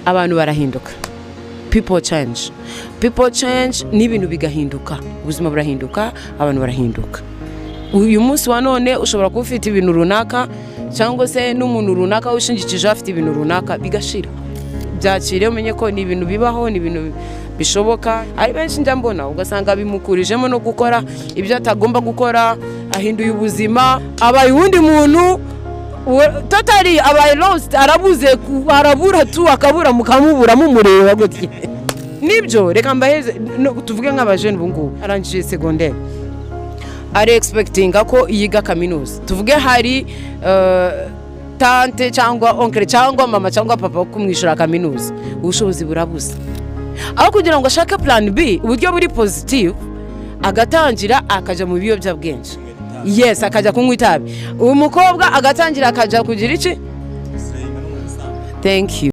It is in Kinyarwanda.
Abantu barahinduka, people change, people change, n'ibintu bigahinduka, ubuzima burahinduka, abantu barahinduka. Uyu munsi wa none ushobora kuba ufite ibintu runaka cyangwa se n'umuntu runaka wishingikije afite ibintu runaka, bigashira. Byakire, umenye ko ni ibintu bibaho, ni ibintu bishoboka. Ari benshi njya mbona, ugasanga bimukurijemo no gukora ibyo atagomba gukora, ahinduye ubuzima, abaye uwundi muntu totally, abaye lost, arabuze, arabura tu, akabura, mukamubura mumureba gutya. Nibyo, reka mbaheze no, tuvuge nk'abajene ubu ngubu arangije segonderi, ari expectinga ko yiga kaminuza. Tuvuge hari tante cyangwa oncle cyangwa mama cyangwa papa wo kumwishyura kaminuza, ubushobozi burabuze. Aho kugira ngo ashake plan B, uburyo buri positive, agatangira akajya mu biyobyabwenge, yes, akajya kunywa itabi. Uyu mukobwa agatangira akajya kugira iki? Thank you.